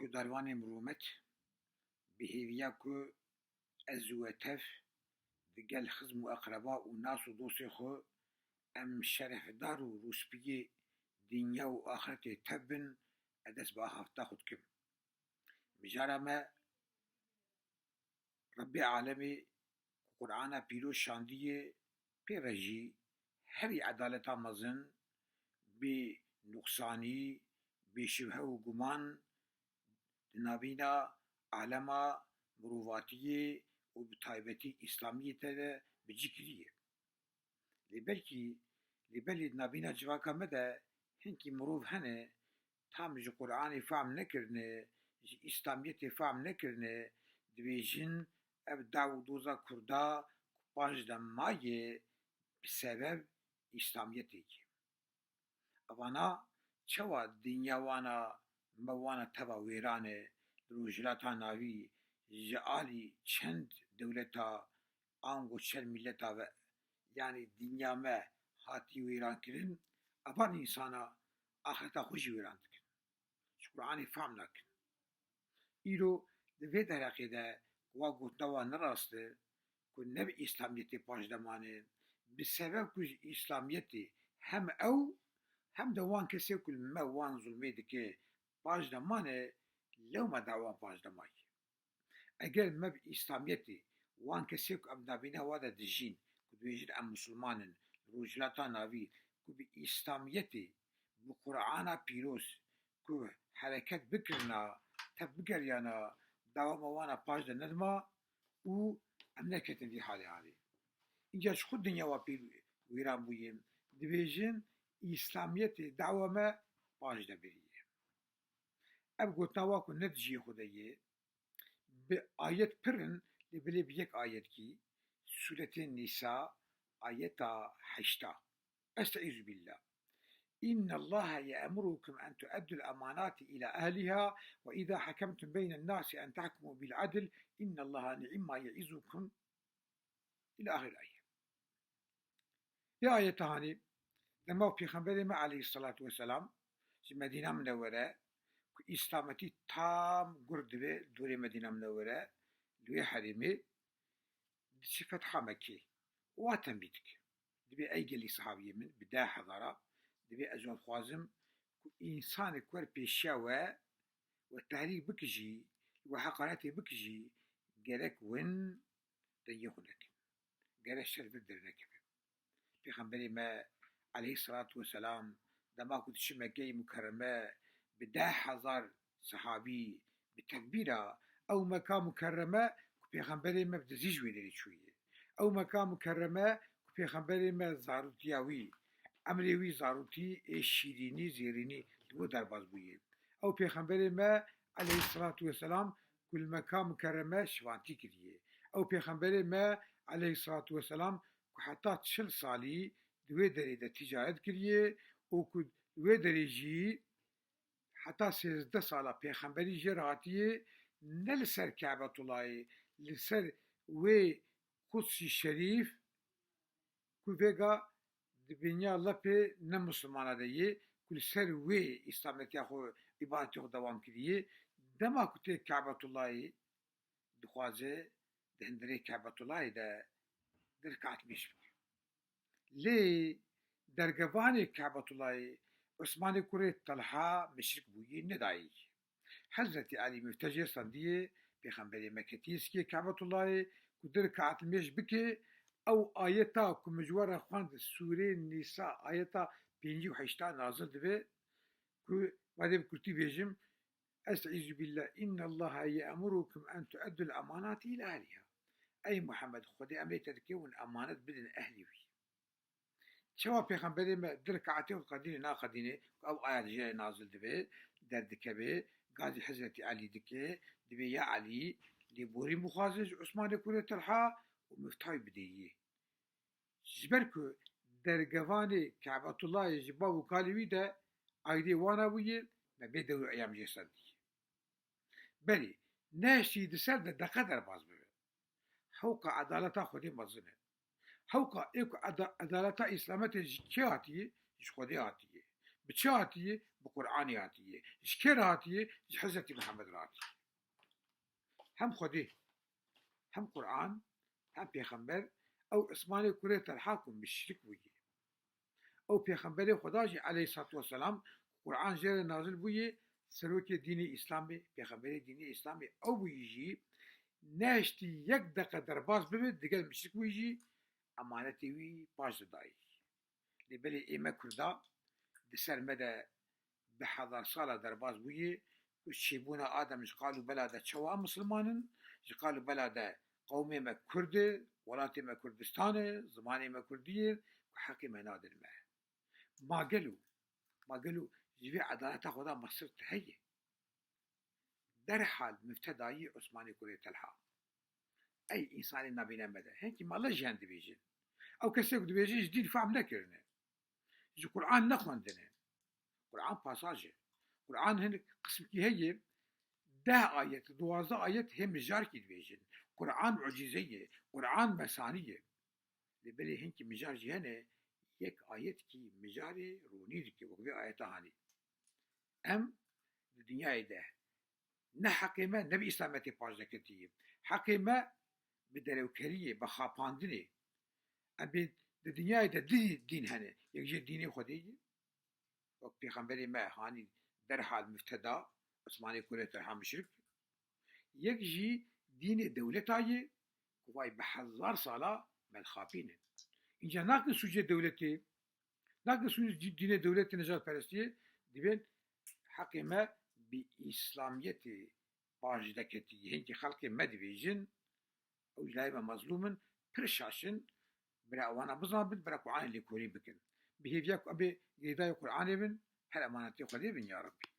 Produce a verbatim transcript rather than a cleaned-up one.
Guhdarvanê mirûmet, bi hêviya ku ez û we tev digel xizm û eqreba û nas û dostê xwe em şerefdar û rûspiyê dinya û axretê tev bin, ez dest bi axafta xwe dikim. Mijara me Rebbê alemê ku Qur'ana pîroz şandiye, pê re jî herî edaleta mezin, bê nuqsanî, bê şibhe û guman di navîna alema mirovatiyê û bi taybetî îslamiyetê de bi cî kiriye. Lê belkî, lê belê di navîna civaka me de hinkî mirov hene, tam ji Qur'anê fehm nekirine, ji îslamiyetê fehm nekirine, dibêjin ev daw û doza kurda ku panc de maye bi sebeb îslamiyetê ye. Evana çawa dinya wana me wana teva wêran e, li Rojhilata Navî ji alî çend dewleta ango çend mîleta ve, yanî dinya me hatî wêrankirin, evan însana axireta xwe jî wêran dikin. Ji Qur'anê fehm nakin. Îro di vê derheqê de wa gotina wan ne rast e, ku ne bi îslamiyetê paş de mane, bi sebeb ku ji îslamiyetê hem ew, hem de wan kesê ku li me wan zulmê dike paş de mane, lewma da wan paş de maye. Eger me bi îslamiyetê wan kesê ku em navîna wa de dijîn, ku dibêjin em misilman in, li Rojhilata Navî, ku bi îslamiyetê, bi Qur'ana pîroz, ku hereket bikirina, tev bigeriyana, dawama wana paş de nedima û em neketin vî halê halê. Înca ji xwe dinya wa pê wêran bûye, dibêjin îslamiyetê dawa me paş de biriye. Ev gotina wa ku ne di cihê xwe de ye, bi ayet pir in, lê belê bi yek ayetkî, Sûretê Nîsa, ayeta heşta. Estaizu billah. İnnallaha ye'murukum en tu'addul emanati ila ehliha ve iza hakemtum beynen nasi en tahkumu bil adl, innallaha ni'imma ye'izukum ila ahir ayet. Vê ayeta hanî dema Pêxemberê me aleyhissalatu vesselam ji Medîna Minewwere, ku îslametî tam gur dibe dorê Medîna Minewwere, li wê herêmê diçe fetha Mekkê û wa tembî dike. Dibê ey gelî sahabiyê min, bi deh hezara, dibê ez wan dixwazim ku însanê ku wer pêşiya we, we tehrîk bikijî, we heqaretê bikijî, gerek win dengê xwe nekin. Gerek ser vir dernekeve. Pêxemberê me aleyhisselatu vesselam dema ku diçi Mekkeyê Mukerreme bi deh hezar sehabî bi tekbîra ew Meka Mukerreme ku Pêxemberê me bi dizî ji wê derê çûye. Ew Meka Mukerreme ku Pêxemberê me zarûtiya wî, emrê wî zarûtî ê şîrînî, zêrînî li wir derbas bûye. Ew Pêxemberê me aleyhisselatu vesselam ku li Meka Mukerreme şivantî kiriye. Ew Pêxemberê me aleyhisselatu vesselam ku heta çil salî di wê derê de tîcaret kiriye û ku di wê derê jî heta sêzdeh sala pêxemberî jê re hatiye, ne li ser Kabetullahê, li ser wê Qudsî Şerîf ku vêga di bînya lepê ne misilmana de yê, ku li ser wê îslametiya xwe, îbadetê xwe dewam kiriye, dema ku tê Kabetullahê dixwaze di hundirê Kabetullahê de di rikatmêş bike. Lê dergevanê Kabetullahê Osmanê kurê Telha mişrik bûyî, nedayî. Hezretî Elî mifte jê standiyê, Pêxemberê me ketiye sikê Kabetullahê ku di rikatmêş bike, ew ayeta ku min ji we re xwend, Sûrê Nîsa, ayeta pêncî û heşta nazil dibe, ku vadê bi kurtî bêjim, Estaizu billah, innallaha ye'murukum en tu'addul emanati ila ehliha. Ey Muhammed, Xwedê emrê te dike hûn emanet bidin ehlî wî. Çawa Pêxemberê me di rikatê xwe qedînê naqedînê, ku ew ayet jê nazil dibe, derdikeve, gazî Hezretî Elî dike, dibê ya Elî, lêborîn bixwaze ji Osmanê kurê Telha û mifta wî bidê yê. Ji ber ku dergevanê Kabetullahê ji bav û kalê wî de aydê wana bûye, me bê dewr û eyam jê standî. Belê, nehiştî di ser de deqe derbas bibe. Hewqa edaleta Xwedê mezin e. Hewqa ê ku eda-, edaleta îslametê ji kê hatiye? Ji Xwedê hatiye. Bi çi hatiye? Bi Qur'anê hatiye. Ji kê re hatiye? Ji Hezretî Mihemed re hatiye. Hem Xwedê, hem Qur'an, hem Pêxember, ew Osmanê kurê Telha ku muşrik bûye. Ew Pêxemberê Xweda jî aleyhissalatu vesselam, Qur'an jê re nazil bûye, serokê dînê Îslamê, pêxemberê dînê Îslamê ew bûyî jî, nehiştî yek deqe derbas bibe, digel muşrik bûyî jî, emanetê wî paş didayî. Lê belê ê me Kurda di ser me de bi hezar sala derbas bûye ku çêbûna Adem ji qal û bela de çawa em misilman in, ji qal û bela de qewmê me Kurd e, welatê me Kurdistan e, zimanê me Kurdî ye, ku heqê me nadin me. Ma gelo, ma gelo ji vê edaleta Xweda mexsir heye? Derhal miftedayî Osmanê kurê Telha. Ey însanê nabîne me de. Hinkî mala jî hen dibêjin. Ew kesê ku dibêjin ji dîn fehm nekirine. Ji Qur'an nexwendine. Qur'an pasaj e. Qur'an hinek qismkî heye, deh ayet, duwazdeh ayet hê mijarkî dibêjin. Qur'an ucîze ye. Qur'an mesanî ye. Lê belê hinkî mijar jî hene, yek ayetkî mijarê ronî dike, wek vê ayeta hanî. Em di dinyayê de ne heqê me ne bi Îslametê paşdeketî ye. Heqê me bi derewkeriyê, bi xapandinê. Em bê di dinyayê de di dîn hene. Yek jê dînê Xwedê ye. Wek Pêxemberê me hanî derhal mifteda, Osmanê kurê Telha muşrik. Yek jî dînê dewleta ye, ku vay bi hezar sala me dixapînin. Înca nakin sûcê dewletê, nakin sûcê dînê dewletê, nijadperestiyê, dibên heqê me bi Îslamiyetê paşdeketî. Hinkî xelkê me dibêjin, ew ji layê me mezlûm in, pir şaş in, bira wana bizanbin, bira Qur'anê lêkolîn bikin. Bi hêviya ku em ê girêdayî Qur'anê bin, her emanetê Xwedê bin ya Rebbî.